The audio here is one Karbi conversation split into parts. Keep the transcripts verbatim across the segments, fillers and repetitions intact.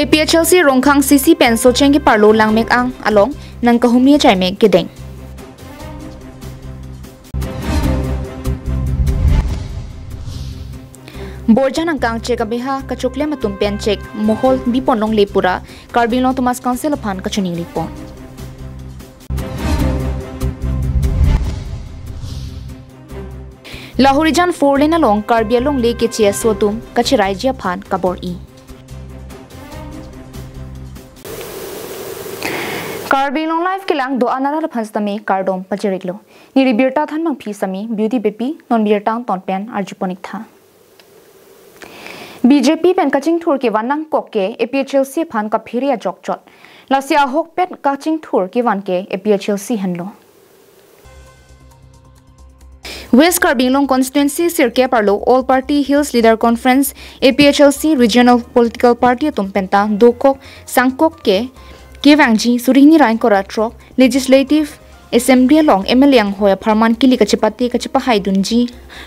A P H L C Rongkhang C C pen Socheng keparlo Langmek-ang along nangkahumri ajaimek kedeng. Borjan angkang chek abeha kachoklem atum pen chek mohol bipon longle pura Karbi Anglong Autonomous Council aphan kachiningripon. Lahorijan four lane along Karbi alongle keche aso atum kachiraiji aphan kabor-i. Karbi Anglong Live kelang do-an arat aphan sitame kardom pajir-iklo. Neli birta thanbangpi sitame Beauty Beypi, non birta angton pen arjupon-ik tha. B J P pen kachingthur kevan nangkok ke A P H L C aphan kaphere ajok chot. Lasi ahokpet kachingthur kevan ke A P H L C henlo. West Karbi Anglong Constituency sirkep arlo All Party Hills Leader Conference, A P H L C Regional Political Party atum penta dokok sangkok ke kevangji suri hini ra ingkoi ra throk Legislative Assembly along M L A anghoi apharman kili kachepate kachepahaidunji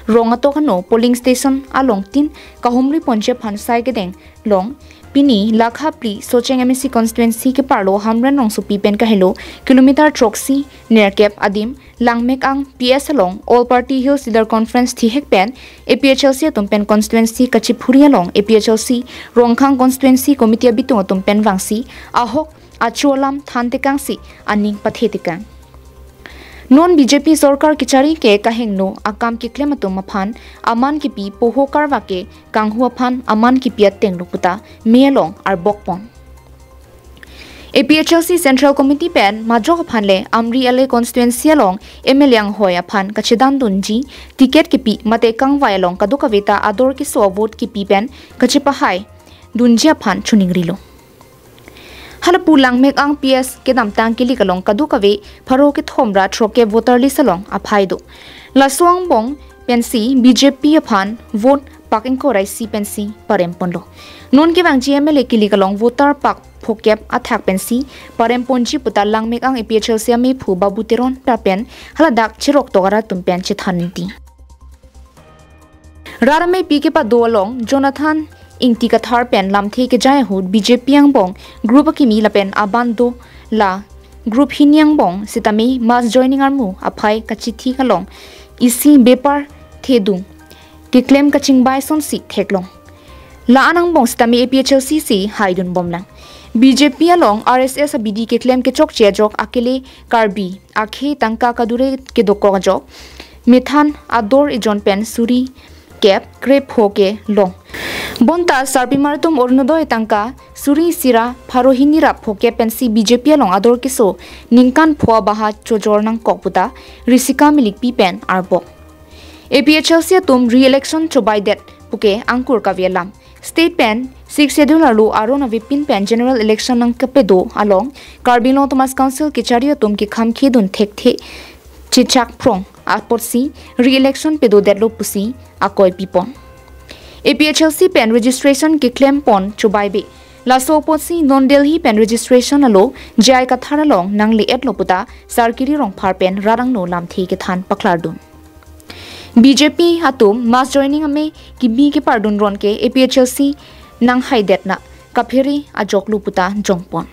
rong atok ano polling station along tin kahumriponji aphan sai kedeng long pini lakha phli Socheng M A C constituency keparlo Hamren Rongsopi pen kahelo kilometer throksi nerkep adim Langmek-ang P S along All Party Hills Leader Conference thihek pen A P H L C atum pen constituency kachiphuri along A P H L C Rongkhang constituency committee abitung atum pen vangsi ahok achu alam than tekangsi aning pathe tekang. Non B J P sorkar kechari ke kahingno akam keklem atum aphan aman kipi poho karva ke kanghu aphan aman kipi atenglo puta me along arbokpon. A P H L C Central Committee pen majok aphan le Amri L A constituency along M L A anghoi aphan kachedandunji ticket kipi mate kangvai along kadokave ta ador keso avote kipi pen kachepahaidunji aphan chiningrilo. Halapu Langmek-ang P S kedamtang kili kalong kadokave pharo kethom ra throkkep voter list along aphai do. Laso angbong pensi B J P aphan vote pak ingkoi ra isi pensi paremponlo. Non kevangji M L A kili kalong voter pak phokep athak pensi paremponji puta Langmek-ang A P H L C amephu Babu Teron ta pen haladak cheroktok arat atum pen chethan-ingti. Rat ameipi kepado along Jonathan Ingti Kathar pen lamthe kejai ahut B J P angbong group akimi lapen abang do la group hini angbong sitame mass joining armu aphai kachithi kalong isi bepar thedung keklem kachingbai sonsi theklong. La-an angbong sitame A P H L C si haidunbomlang. B J P along R S S abidi keklem kechokche ajok akele Karbi akhei tangka kadure kedokok ajok methan ador ejon pen suri kep krepho ke long. Bonta sarpimar atum Orunodoi tangka suri isi ra pharo hini ra phokep pensi B J P along ador keso ningkan pho abaha chojor nangkok puta Risika Milikpi pen arbok. A P H L C atum re-election chobaidet puke angkur kave alam. State pen Sixth Schedule arlo aron avepin pen general election nangkapedo along Karbi Anglong Autonomous Council kechari atum kekhangkhedun thekthe chechak phrong apotsi re-election pedodetlo pusi akoi pipon. A P H L C pen registration keklempon chobaibe. Laso apotsi non Delhi pen registration alo J I Kathar along nangle-etlo puta Sarkiri Rongphar pen rat angno lamthe kethan paklardun. B J P atum mass joining amei kibi kepardun ron ke A P H L C nanghaidetna kaphere ajoklo puta jongpon.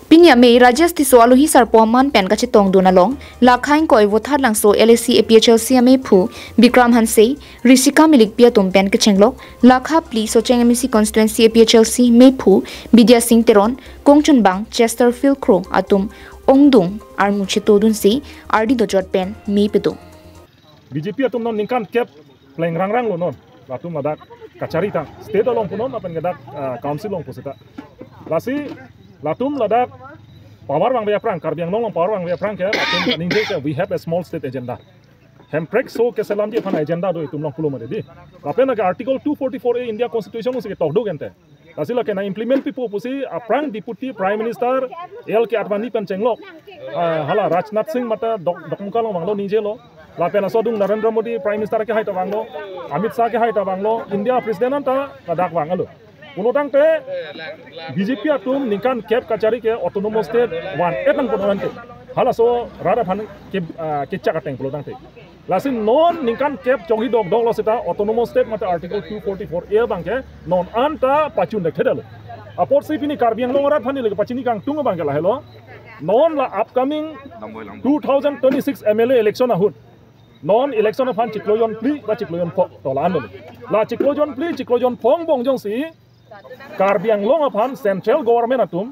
Pini amei Rajesh Tisso alohi sarpo aman pen kachetongdun along lakha ingkoi Vothatlangso L A C A P H L C amephu Bikram Hanse, Risika Milikpi atum pen kechenglok lakha phli Socheng M A C constituency A P H L C mephu Bidya Sing Teron, kongchunbang Chesterfield Kro atum ongdung armu chetodunsi ardi dojot pen me pedo. B J P atum non ningkan kep pleng rangranglo non. Latum ladak kachari tang state along punon lapen ke dak, ah, council along pusita. Lasi latum ladak power vangve aphrang, Karbi Anglong along power vangve aphrang ke latum ningje ke we have a small state agenda. Hemprek so keselamji aphan agenda do itum along pulo mati di. Lapen ke Article two forty-four A India Constitution si ketok do gente. Lasi lake nang-implement pipo pusi aphrang Deputy Prime Minister L K Advani pen chenglok. Ah, hala Rajnath Singh mate dok, Dokmoka along vanglo ningjelo. Lapen laso adung Narendra Modi Prime Minister kehai ta vanglo, Amit Shah kehai ta vanglo, India President anta ladak vanglo. Pulotangte B J P atum ningkan kep kachari ke autonomous state van-et nangpo nonke. Halaso rat aphan ke, ah, kechak ateng pulotangte. Lasi non ningkan kep chonghi dokdoklo seta autonomous state mate Article two forty-four A abang ke non anta pachun dek thedalo. Apotsi pini Karbi Anglong arat aphan neli kepachini kangtung abang ke lahelo. Non la upcoming two thousand twenty-six M L A election ahut, non election aphan chiklo jonphli ba chiklo jonpho tolan dolo. La chiklo jonphli, chiklo jonpho angbong jongsi Karbi Anglong aphan central government atum,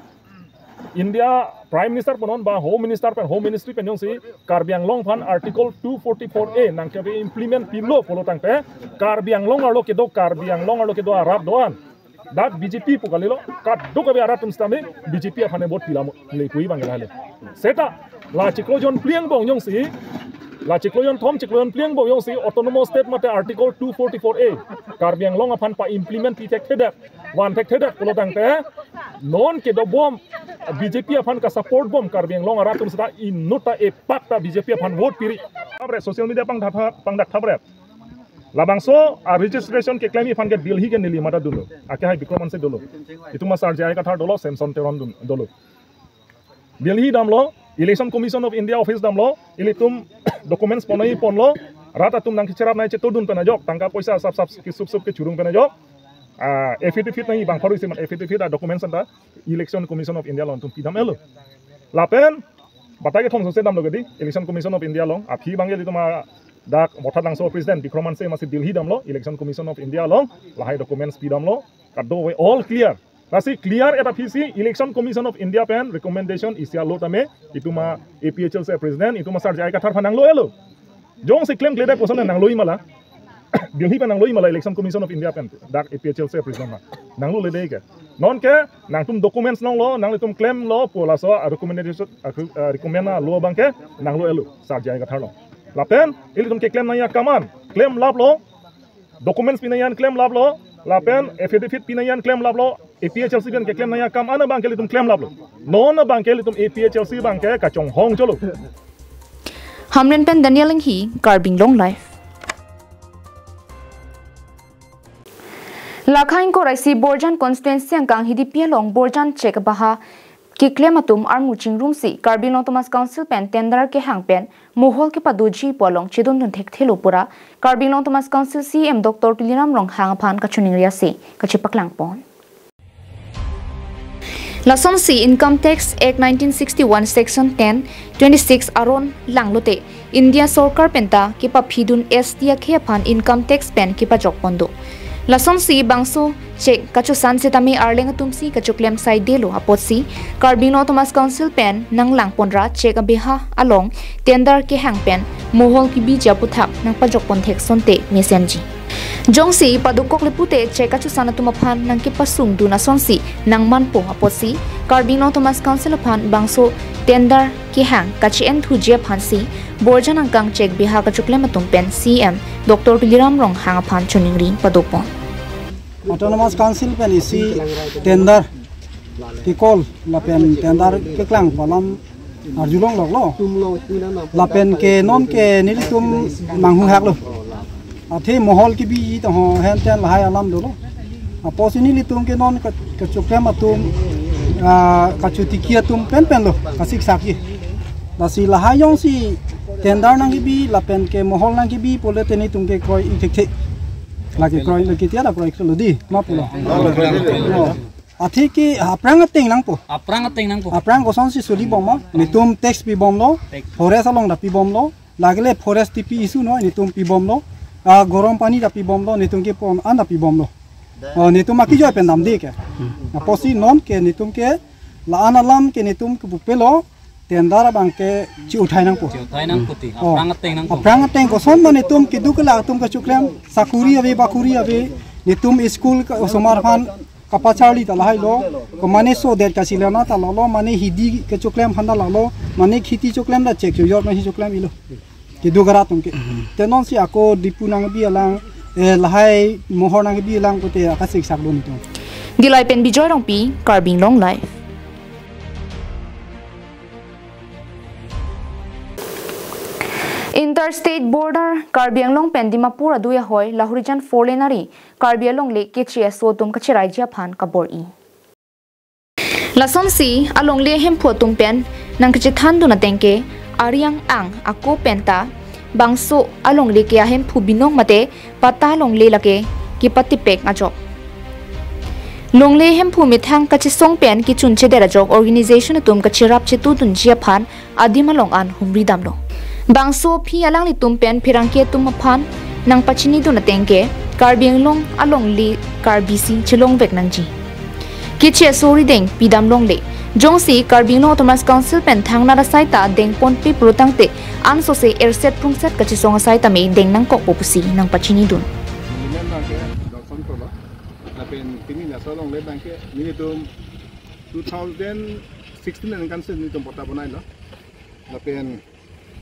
India Prime Minister punon ba Home Minister pen, Home Ministry pen jongsi Karbi Anglong aphan Article two forty-four A nangke-implement pilo pulo tangte, Karbi Anglong arlo kedo, Karbi Anglong arlo kedo arat do-an, dak B J P pu kalilo, kadokave arat atum sitame B J P aphan vote pilamo, le kui abang lahelo. Seta la chiklo jonphli angbong jongsi, la chiklo jonthom, chiklo jonphli angbong jongsi Autonomous State mate Article two forty-four A Karbi Anglong aphan pa-implement pi thekthedet, van thekthedet pulo tangte, non kedobom, B J P aphan ka-support bom Karbi Anglong arat atum seta inutta epak ta B J P aphan vote piri. Apre social media pangdak tha-, pangdak thapre. Labangso a-registration keklem aphan ke Delhi ke neli mata dolo. Ake hai Bikram Hanse dolo. Itum asar J I Kathar dolo, Samson Teron dun-, dolo. Delhi damlo, Election Commission of India office damlo, ilitum documents ponai ponlo, rat atum nangkecherap nai chetur dun pen ajok, tangka poisa sap sap kesup sup kechurung pen ajok. Ah, affidavit nai bang pharu isiman affidavit a-documents anta Election Commission of India along itum pidam-etlo. Lapen batai kethom sose damlo kedi, Election Commission of India along, aphi abang ilitum a dak Voithalangso President Bikram Hanse masi Delhi damlo, Election Commission of India along, lahai documents pidamlo, kadokave all clear. Lasi clear-et aphisi Election Commission of India pen recommendation isi alo tame, itum a-APHLC president, itum asar J I Kathar aphan nanglo-etlo. Jongsi klemkledet koson nanglo-i ma la. Delhi pen nanglo-i ma la Election Commission of India pen, dak APHLC president ma. Nanglole dei ke. Nonke nangtum documents nanglo, nanglitum klemlo pu laso a-recommendation, a-, a-, recommend alo abang ke nanglo-etlo, sar J I Kathar along. Lapen ilitum keklem nangji akam an klemlaplo, documents pi nangji an klemlaplo, lapen affidavit pi nangji an klemlaplo, APHLC pen keklem nangji akam an abang ke ilitum klemlaplo. Non abang ke ilitum APHLC abang ke kachonghong cholo. Hamren pen Daniel Enghi, Karbi Anglong Live. Lakha ingkoi ra isi Borjan constituency angkang Hidipi along Borjan chek abeha keklem atum armu chingrumsi Karbi Anglong Autonomous Council pen tender kehang pen mohol kepadoji pu along chedondun thekthelo pura Karbi Anglong Autonomous Council CEM Doctor Tuliram Ronghang aphan kachiningri ase kachepaklang pon. Lasonsi Income Tax Act nineteen sixty-one Section ten, twenty-six aron langlote India Sorkar penta kepaphidun ST akhei aphan income tax pen kepajok pon do. Lasonsi bangso chek kachosan setame arleng atumsi kachoklem saidelo apotsi Karbi Anglong Autonomous Council pen nanglang ponra chek abeha along tender kehang pen mohol kebiji aputhak nangpajok pon thek asonte mesenji. Jongsi padokokle pute chek kachosan atum aphan nangkepasungdun asonsi nangmanpo apotsi Karbi Anglong Autonomous Council aphan bangso tender kehang kache-en thuji aphansi Borjan angkang chek beha kachoklem atum pen CEM Doctor Tuliram Ronghang aphan chiningri padopon. Autonomous Council pen isi tender kekol lapen tender keklang pu alam arjulong loklo. Lapen ke non ke nelitum manghu haklo. Athe mohol kebi to ho henten lahai alam dolo. Apotsi nelitum ke non ke, kechoklem atum, ah, kachotiki atum penpen lo, kasiksak ji. Lasi lahai jongsi tender nangkebi lapen ke mohol nangkebi pulote nelitum ke kroi-ik thekthe. Lake kroi lo ketia la kroi lo di, ma pulo. Oh. Athe ke aphrang ateng nangpo. Aphrang ateng nangpo. Aphrang kosonsi soli bom ma, nelitum tax pi bomlo, tax. Forest along ta pi bomlo, lagile forest tipi issue noi, nelitum pi bomlo, ah, gorom pani ta pi bomlo, nelitum kepon an ta pi bomlo. Oh, nelitum akijoi pen damde ke. Apotsi non ke nelitum ke la-an alam ke nelitum kepupelo, tender abang ke chi-uthai nangpo. Chi-uthai nangpo ti. Oh. Aphrang ateng nangpo. Aphrang ateng koson ma nelitum keduk kelak atum kachoklem, sakuri ave, bakuri ave, nelitum school ke osomar aphan kapacharli ta lahai lo, ko mane sodet kasilana ta lalo, mane hidi kechoklem aphan ta lalo, mane khiti choklem ta chek chojor mane choklem ilo. Keduk arat atum ke. Te nonsi ako dipu nangbi alang, eh, lahai mohor nangbi alang pute akasiksak lo nelitum. Dillai pen Bijoy Rongpi, Karbi Anglong Live. Interstate border Karbi Anglong pen Dimapur adui ahoi Lahorijan four lane ari Karbi alongle keche aso atum kacheraiji aphan kabor-i. Lasonsi alongle ahemphu atum pen nangkachethandun ateng ke Ariang Ang ako penta bangso alongle ke ahemphu binong mate patta alongle lake kepatipek ajok. Longle Hemphu methang kachesong pen kechun chedet ajok organization atum kacherap chetudunji aphan adim along an humri damlo. Bangso aphi alanglitum pen pherangke atum aphan nangpachinidun ateng ke Karbi Anglong alongle Karbi si chelongvek nangji. Keche aso rideng pidam longle. Jongsi Karbi Anglong Autonomous Council pen thangnat asai ta dengponpe pulotangte ansose erset prungset kachesong asai tame deng nangkokpo pusi nangpachinidun. Nelimen abangke Dorson Kro lo. Lapen pini laso alongle abangke nelitum two thousand sixteen aningkan si nelitum patta bonailo. Lapen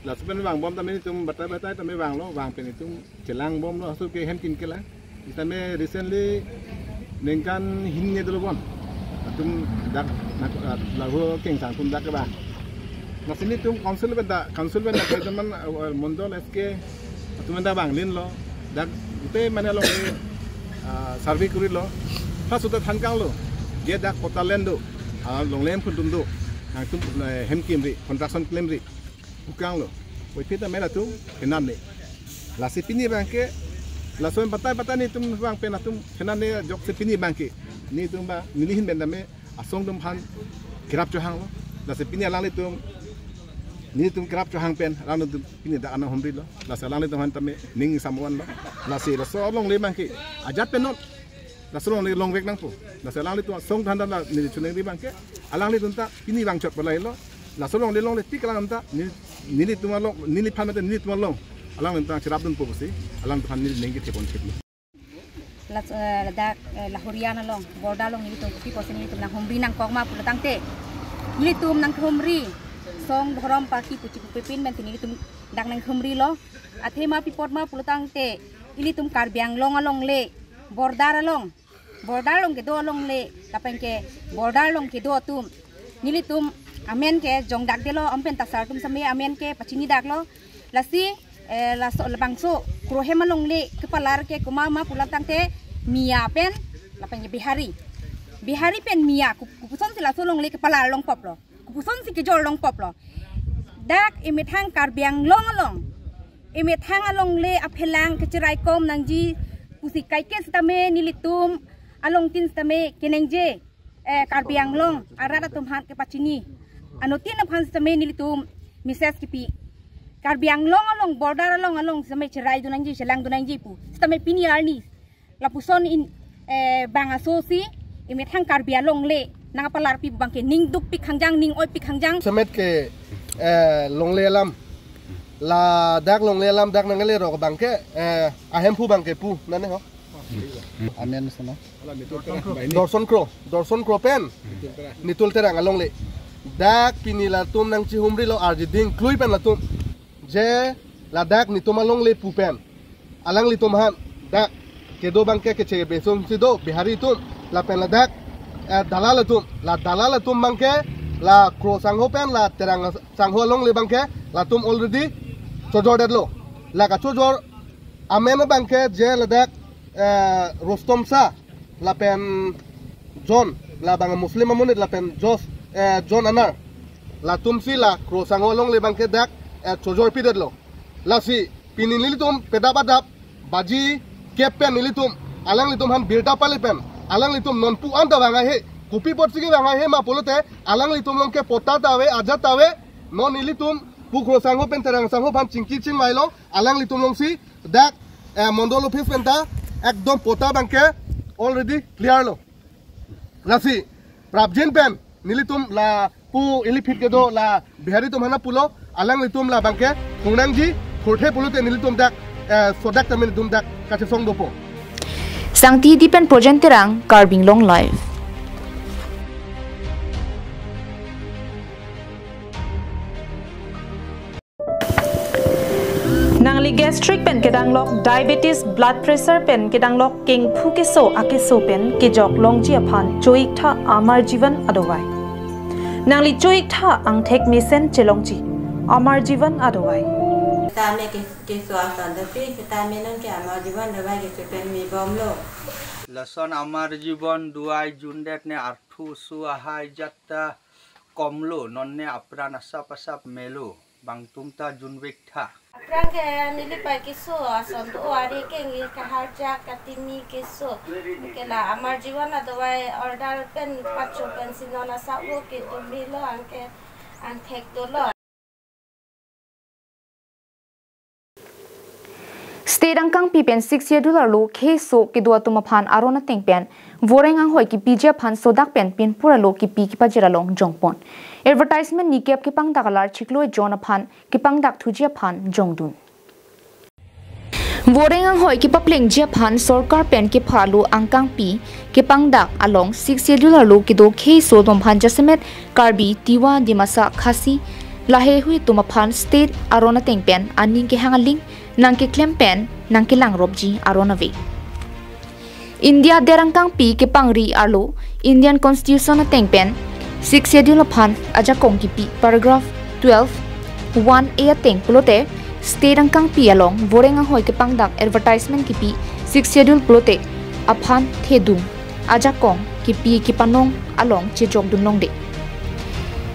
laso pen vangbom tame nelitum batai batai tame vanglo, vang pen nelitum chelangbomlo, aso ke hem kim kelang. Tame recently ningkan hini dolo bon. Atum dak nak, ah, laho kengsang atum dak kevang. Lasi nelitum council pen ta, council pen ta, teman, ah, mondol S K atum pen ta vanglinlo. Dak gute mane along, ah, survey kurilo. First uta than kanglo. Je dak patta land do. Ah, longle hemphu atum do. Nangtum, eh, hem kimri, construction klemri pu kanglo. Puvoiphit tame latum thenanne. Lasi pini abangke, laso batai batai nelitum vang pen atum thenanne ajoksi pini abangke. Nelitum ba, neli ahin pen tame asong atum aphan kerap chohanglo. Lasi pini alanglitum, nelitum kerap chohang pen, alanglitum pini dak anang humrilo. Lasi alanglitum aphan tame ning samwanlo. Lasi laso alongle abangke ajat pen non. Laso alongle longvek nangpo. Lasi alanglitum asong than than la neli choningri abangke, alanglitum ta pini vangchot palailo. Laso alongle longle tik alang ta neli, nelitum along, neliphan mate nelitum along alanglitum ta cherapdunpo pusi alangtum aphan neli ning kethepon chiklo. Las, eh, ladak, eh, Lahorian along, border along nelitum kopi pusi nelitum nanghumri nangkok ma pulotangte, nelitum nanghumri, song dhorom party puchi pupipin pen nelitum dak nanghumrilo. Athema pi apot ma pulotangte, ilitum Karbi Anglong alongle, border along, border along kedo alongle, lapen ke border along kedo atum, nelitum amen ke jongdakdelo, amen pen ta sar atum same amen ke pachinidaklo. Lasi, eh, laso labangso Kro hem alongle kepalar ke komat ma pulotangte Miya pen, lapen ke Bihari. Bihari pen Miya, kup-, kopuson si laso alongle kepalar longpoplo. Kopuson si kejor longpoplo. Dak emethang Karbi Anglong along, emethang alongle aphelang kecheraikom nangji pusi kaike sitame nelitum alongtin sitame keningje, eh, Karbi Anglong arat atum aphan kepachini. Anuttin aphan sitame nelitum message kipi. Karbi Anglong along, border along along sitame cheraidun nangji, chelangdun nangji pu. Sitame pini arni lapuson in, eh, bang aso si emethang Karbi alongle nangpalarpi abangke ning dukpik khangjang, ning oipik khangjang. Semet ke, eh, longle alam, ladak longle alam dak nangle rok abangke, eh, ahemphu abangke pu nane ho. Amen sana. Dorson Kro, Dorson Kro pen Nitul Terang alongle. Dak pini latum nangchihumrilo arjiding klui pen latum. Je ladak netum alongle pu pen alanglitum aphan dak kedo abangke keche besong si do Bihari atum, lapen ladak, eh, dalal atum, la dalal atum abangke la Kro sangho pen la Terang sangho alongle abangke latum already chojordetlo. La kachojor amen abangke je ladak, eh, Rostom Shah lapen John, labang Muslim amonit lapen Jos, eh, John Anar. Latum si la Kro sangho alongle abangke dak, eh, chojorpidetlo. Lasi pini nelitum pedap adap baji kep pen nelitum alanglitum aphan birta pale pen alanglitum nonpu anta vang ahe, kopi apotsi kevang ahe ma pulote alanglitum along ke patta ta ave, ajat ta ave. Non nelitum pu Kro sangho pen Terang sangho aphan chingki chingvailo, alanglitum alongsi dak, eh, mondol office pen ta ekdom patta abangke already clear lo. Lasi prapjin pen nelitum lapu iliphit kedo la Bihari atum aphan pulo, alanglitum la abangke thungnangji, thurthe pulote nelitum dak, eh, sodak tame nelitum dak kachesong dopo. Sangti Hidi pen Projen Terang, Karbi Anglong Live. Nangli gastric pen kedanglok, diabetes, blood pressure pen kedanglok, kengphu keso akeso pen kejok longji aphan cho-iktha Amar Jeevan adawai. Nangli cho-iktha angthek mesen chelongji Amar Jeevan adawai. Sitame ke, keso ason dosi, sitame nonke Amar Jeevan dawai keso pen mibomlo. Lason Amar Jeevan dawai jundet ne arthu su ahai jatta komlo, nonne apran asap asap melo. Bangtum ta junvek tha. Aphrang ke neli pai keso ason do, ari kengir, kaharjak katimi keso. Ke la Amar Jeevan Adawai order pen pacho pensi non asap lo, kedun melo, anke angthek dolo. State angkangpi pen Sixth Schedule arlo kheiso kedo atum aphan aron ateng pen voreng anghoi kepiji aphan sodak pen pinpur arlo kepi kepajir along jongpon. Advertisement nikep kepangdak alar chiklo ejon aphan kepangdak thuji aphan jongdun. Voreng anghoi kepaplengji aphan sorkar pen kepha arlo angkangpi kepangdak along Sixth Schedule arlo kedo kheiso atum aphan jasemet Karbi, Tiwa, Dimasa, Khasi, laheihui atum aphan state aron ateng pen aning kehang aling nangkeklem pen nangkelangropji aron ave. India adet angkangpi kepangri arlo Indian Constitution ateng pen Sixth Schedule aphan ajakong kepi paragraph twelve one A ateng pulote state angkangpi along voreng anghoi kepangdak advertisement kepi Sixth Schedule pulote aphan thedung ajakong kepi kepanong along chejokdun longde.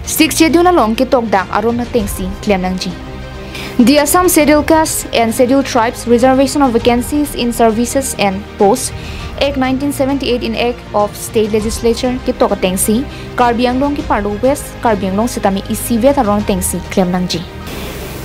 Sixth Schedule along ketokdak aron atengsi klem nangji. The Assam Scheduled Caste and Scheduled Tribes Reservation of Vacancies in Services and Posts Act nineteen seventy-eight in Act of State Legislature ketok atengsi Karbi Anglong keparlo West Karbi Anglong setame isivet aron atengsi klem nangji.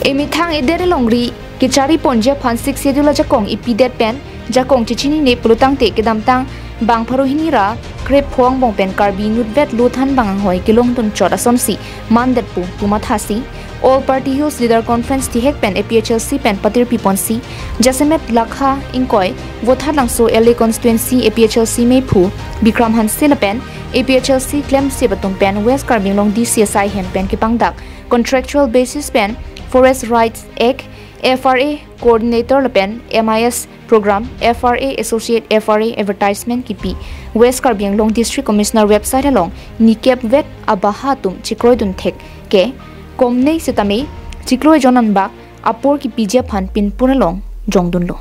Emethang edet elongri kechari ponji aphan Sixth Schedule ajakong ipidet pen jakong chechinine pulotangte kedamtang bang pharo hini ra krepho angbong pen Karbi inutvet lo thanbang anghoi kelongdun chot asonsi mandetpo pu mathasi All Party Hills Leader Conference tihek pen A P H L C pen patirpi ponsi jasemet Lakha ingkoi Vothatlangso L A constituency A P H L C meiphu Bikram Hanse lapen A P H L C klemsip atum pen West Karbi Anglong D C asai hem pen kepangdak contractual basis pen Forest Rights Act F R A coordinator lapen M I S program F R A associate F R A advertisement kepi West Karbi Anglong District Commissioner website along nikep vet abaha atum chekroidun thek ke komne setame chiklo ejon anbak apor kepiji aphan pinpur along jongdunlo.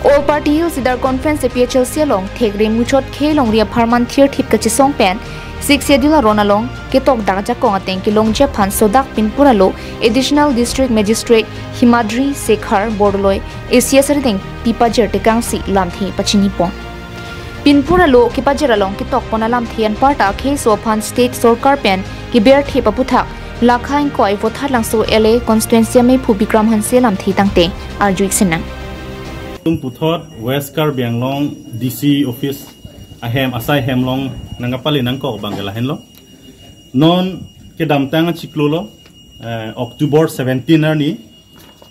All Party Hills Leader Conference A P H L C along thekre muchot khei longri apharman thirthip kachesong pen Sixth Schedule aron along ketokdak jakong ateng kelongji aphan sodak pinpur arlo Additional District Magistrate Himadri Sekhar Bordoloi A C S arideng pipajir tekangsi lamthe pachinipon. Pinpur arlo kepajir along ketokpon alamthe anparta kheiso aphan state sorkar pen keberthe aputhak Lakha ingkoi Vothatlangso L A constituency ameiphu Bikram Hanse lamthe tangte arju-ik sinang. Tum puthot West Karbi Anglong D C office ahem asai hem along nangkapali nangkok abang ke lahenlo. Non kedamtang achiklo lo, eh, October seventeen arni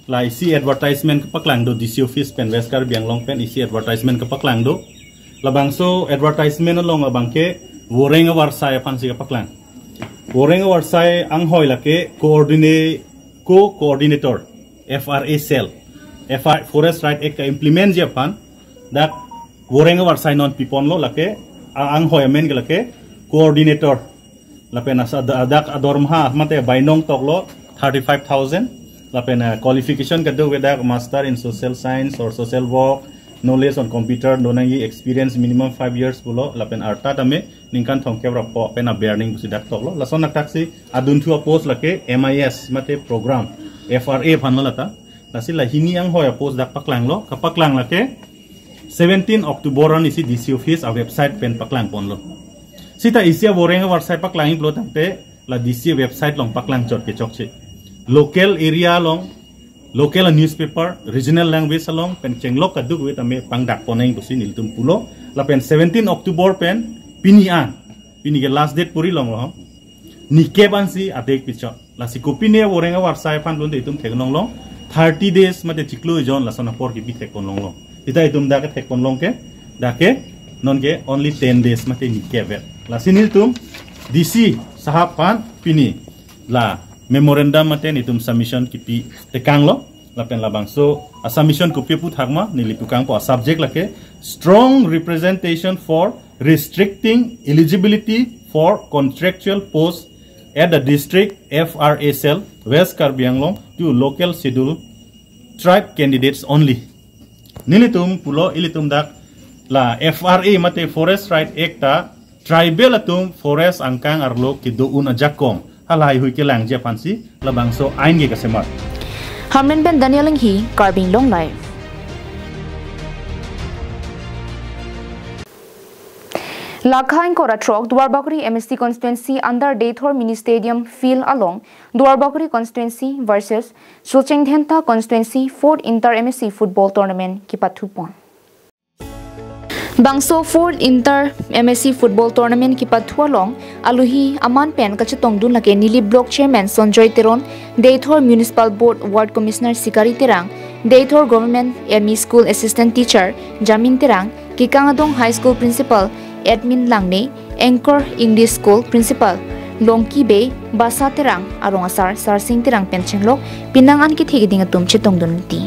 la isi advertisement kepaklang do D C office pen West Karbi Anglong pen isi advertisement kepaklang do. Labangso advertisement along abang ke voreng avarsai aphansi kepaklang. Voreng avarsai anghoi lake coordinate, co-coordinator F R A cell, F R, Forest Right Act ka-implement ji aphan dak voreng avarsai non piponlo lake a-, anghoi amen ke lake coordinator. Lapen asa da-, dak adormaha mate bainong toklo thirty-five thousand. Lapen, eh, qualification kedo ke dak Master in Social Science or Social Work, knowledge on computer do nangji, experience minimum five years pulo. Lapen arta tame ningkan thomkep ra pho pen aber ning pusi dak toklo. Lason athak si adunthu apost lake M I S mate program F R A aphanlo lata. Lasi la hini anghoi apost dak paklanglo, kapaklang lake seventeen October arnisi D C office a-website pen paklangponlo. Sita isi avoreng avarsai paklangji pulo tangte la D C website along paklang chot ke chokche. Local area along, local newspaper, regional language along pen chenglok kadokave tame pangdakpon nangji pusi nelitum pulo. Lapen seventeen October pen pini an, pini ke last date puri longlo. Nikep ansi adek pichot. Lasi kopine voreng avarsai aphan pulote itum theklonglo thirty days mate chiklo ejon lason apor kepi thekponlonglo. Sita itum dak ke thekponlong ke, dak ke non ke only ten days mate nikep vet. Lasi nelitum D C sahab aphan pini la memorandum mate nelitum submission kepi tekanglo. Lapen labangso a-submission kopi aputhak ma neli pukangpo, a-subject lake strong representation for restricting eligibility for contractual post at the district F R A cell, West Karbi Anglong, to local schedule tribe candidates only. Nelitum pulo, ilitum dak la F R A mate Forest Right Act ta tribal atum forest angkang arlo kedo-un ajakong lahaihui kelangji aphansi labangso ain ke kasemar. Hamren pen Daniel Enghi, Karbi Anglong Live. Lakha ingkoi ra throk Duarbagori M A C constituency under Deithor Mini Stadium field along Duarbagori constituency versus Socheng Dhenta constituency fourth inter M A C football tournament kepathu pon. Bangso fourth inter M A C football tournament kepathu along aluhi aman pen kachetongdun lake Nilip Block Chairman Sonjoy Teron, Deithor Municipal Board Ward Commissioner Sikari Terang, Deithor Government M E School Assistant Teacher Jamin Terang, Kekang Adong High School Principal Edwin Langne, Anchor English School Principal Longki Bey, Basa Terang, arong asar Sarsing Terang pen chenglok penang an kethe keding atum chetongdun ti.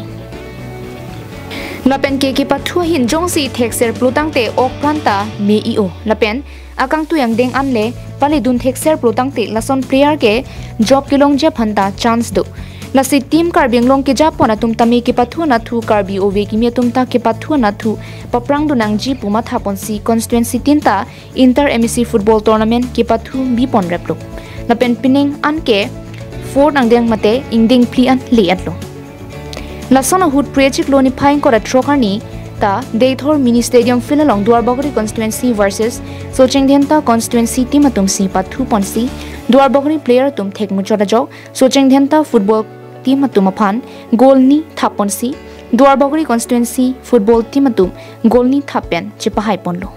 Lapen ke kepathu ahin jongsi thekser plutangte ok pranta me-i-o. Lapen akangtui angdeng anle paledun thekser plutangte lason player ke job kelongji aphanta chance do. Lasi team Karbi Anglong kejapon atum tame kepathu anatthu Karbi ove kimi atum ta kepathu anatthu paprangdun nangji pu mathaponsi constituency tinta inter M A C football tournament kepathu bipon replo. Lapen penang an ke fourth angdeng mate ingdeng phli an le-etlo. Lason ahut Phre chiklo niphai ingkoi ra throk arni ta Deithor Mini Stadium field along Duarbagori constituency versus Socheng Dhenta constituency team atumsi pathu ponsi Duarbagori player atum thek muchot ajok Socheng Dhenta football team atum aphan goal ni thap ponsi Duarbagori constituency football team atum goal ni thap pen chepahai ponlo.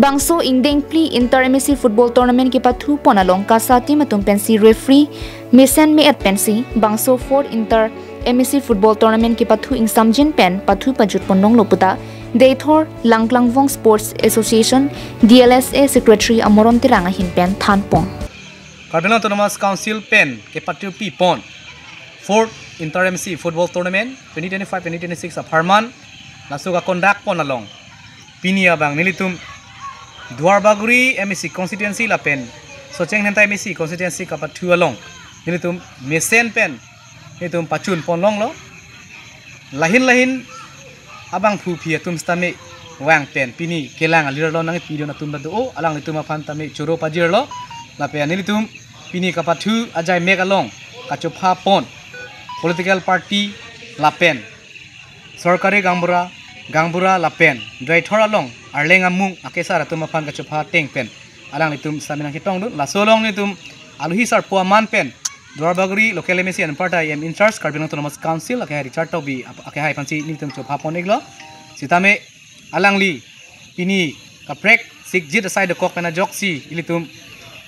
Bangso ingdeng phli inter M A C football tournament kepathu pon along KASA team atum pensi referee mesen me-et pensi bangso fourth inter M A C football tournament kepathu ingsamjin pen pathu pajut ponlonglo puta Deithor Langklangvong Sports Association D L S A Secretary Amoron Terang ahin pen than pon. Karbi Anglong Autonomous Council pen kepatirpi pon fourth inter M A C football tournament twenty twenty-five twenty twenty-six apharman laso ka conduct pon along pini abang nelitum Duarbagori M A C constituency lapen Socheng Dhenta M A C constituency kapathu along nelitum mesen pen nelitum pachun ponlonglo. Lahin lahin abangphu aphi atum sitame vang pen pini kelang alir lo nangpidun atum ta do, alanglitum aphan tame choro pajirlo. Lapen nelitum pini kapathu ajai mek along kachopha pon political party lapen sorkari gaonbura, gaonbura lapen Deithor along Arleng amung akesar atum aphan kachopha ateng pen alanglitum sitame nangketongdun. Laso along nelitum aluhi sarpo aman pen Duarbagori local M A C anparta M in charge Karbi Anglong Autonomous Council akehai Richard Tokbi ap-, akehai aphansi nelitum chopha pon-iklo. Sitame alangli pini kaprek sikjit asai dokok pen ajoksi ilitum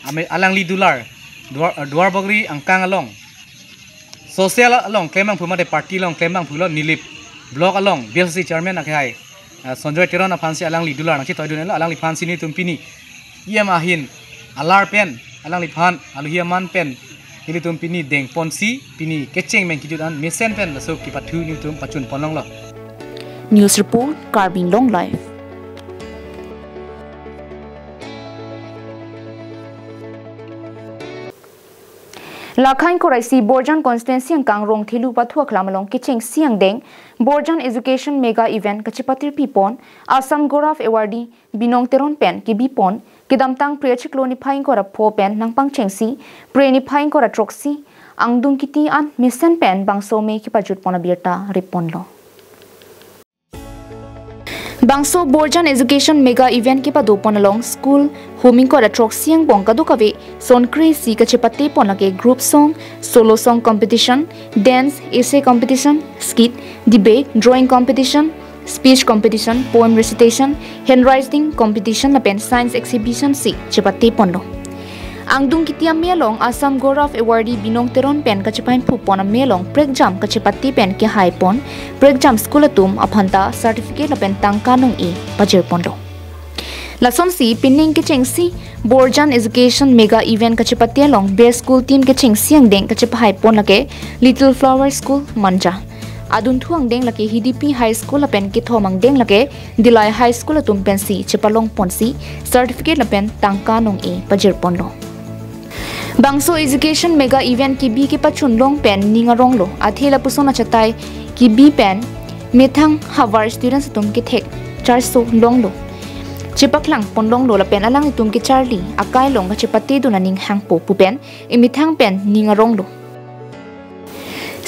ame-, alangli dular Duar, Duarbagori angkang along social along klembangphu mate party along klembangphu lo Nilip Block along B L C chairman akehai, ah, Sonjoy Teron aphansi alangli dular nangchetoidun-etlo. Alangliphansi nelitum pini E M ahin alar pen alangliphan aluhi aman pen nelitum pini deng ponsi pini kecheng mengkijut an mesen pen laso kepathu nelitum pachun ponlonglo. News report, Karbi Anglong Live. Lakha ingkoi ra isi Borjan constituency angkang Rongthelu pathu aklam along kechengsi angdeng Borjan Education Mega Event kachepatirpi pon Assam Gaurav Awardee Binong Teron pen kebi pon, kedamtang Phre chiklo niphai ingkoi ra pho pen nangpangchengsi Phre niphai ingkoi ra throksi angdung kiti an mesen pen bangso me kepajut pon abirta rip ponlo. Bangso Borjan Education Mega Event kepado pon along school hum ingkoi ra throksi angbong kadokave son kre-isi kachepate pon lake group song, solo song competition, dance, essay competition, skit, debate, drawing competition, speech competition, poem recitation, handwriting competition lapen science exhibition si chepate ponlo. Angdung kiti ame along Assam Gaurav Awardee Binong Teron pen kachepainphu pon ame along prekjam kachepate pen kehai pon, prekjam school atum aphanta certificate lapen tangka nong-e pajir ponlo. Lasonsi pining kechengsi Borjan Education Mega Event kachepate along best school team kechengsi angdeng kachepahai pon lake Little Flower School Manja. Adunthu angdeng lake Hidipi High School lapen kethom angdeng lake Dillai High School atum pensi chepalong ponsi certificate lapen tangka nong-e pajir ponlo. Bangso Education Mega Event kebi kepachun long pen ning aronglo. Athe lapuson achatai kebi pen methang havar students atum kethek charso longlo. chepaklang ponlonglo lapen alanglitum kecharli akai along kachepate dun aning hangpo pu pen emethang pen ning aronglo.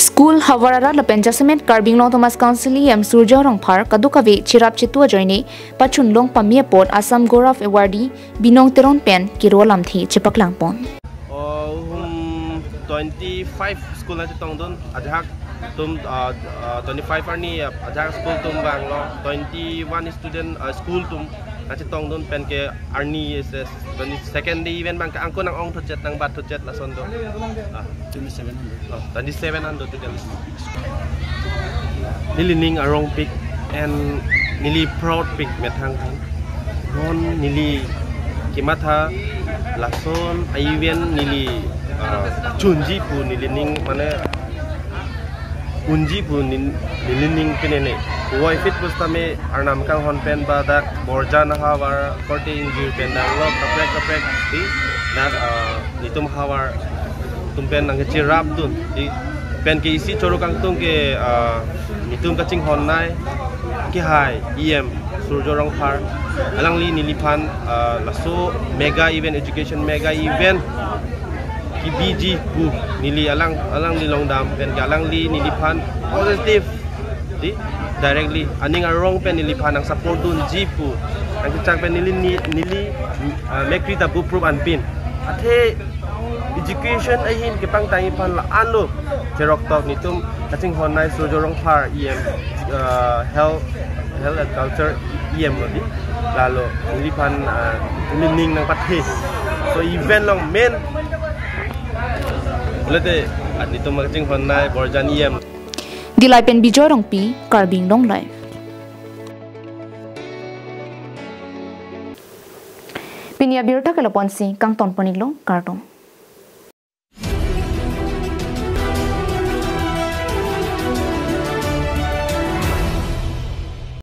School, havar arat lapen jasemet Karbi Anglong Autonomous Council E M Surjya Rongphar kadokave cherap chetu ajoine pachunlong pame apot Assam Gaurav Awardee Binong Teron pen kero alamthe chepaklang pon. Oh, um, twenty-five school nangchetongdun, ajahak atum, uh, uh, twenty-five arni, uh, ajahak school atum vanglo, twenty-one student, uh, school atum nangchetongdun pen ke arni S S twenty-second day event abang ke angko nang-ong thotchet, nangbat thotchet lason do. Ah. Twenty-seven an do. Oh, twenty-seven an do total. Neli ning arongpik and neli proudpik methang thang. Non neli kematha lason a-event neli, ah, chunji pu neli ning mane unji pu nin-, neli ning pinene. Puvoiphit pusitame Arnam kanghon pen ba dak Borjan havar korte ingjir pen damlo kaprek kaprek, dei, dak, ah, netum havar atum pen nangkecherapdun, dei, pen ke isi choro kangtung ke, ah, netum kachinghonnei kehai E M Surjya Rongphar, alangli neliphan, ah, laso mega event, education mega event kebiji pu neli alang, alangli longdam pen ke alangli neliphan positive, dei, directly aning arong pen neliphan nangsupport dunji pu nangkechak pen neli ni-, neli, ah, mekkri ta buprop anpin. Athe education ahin kepangtangji aphan la-anlo cheroktok netum kachinghonnei Surjya Rongphar E M, ah, health, health and culture E M lo, dei. Lalo neliphan, ah, neli ning nangpathe. So event along main lete, ah, netum kachinghonnei Borjan E M. Dillai pen Bijoy Rongpi, Karbi Anglong Live. Pini abirta ke lapu-ansi kangton pon-iklo, kardom.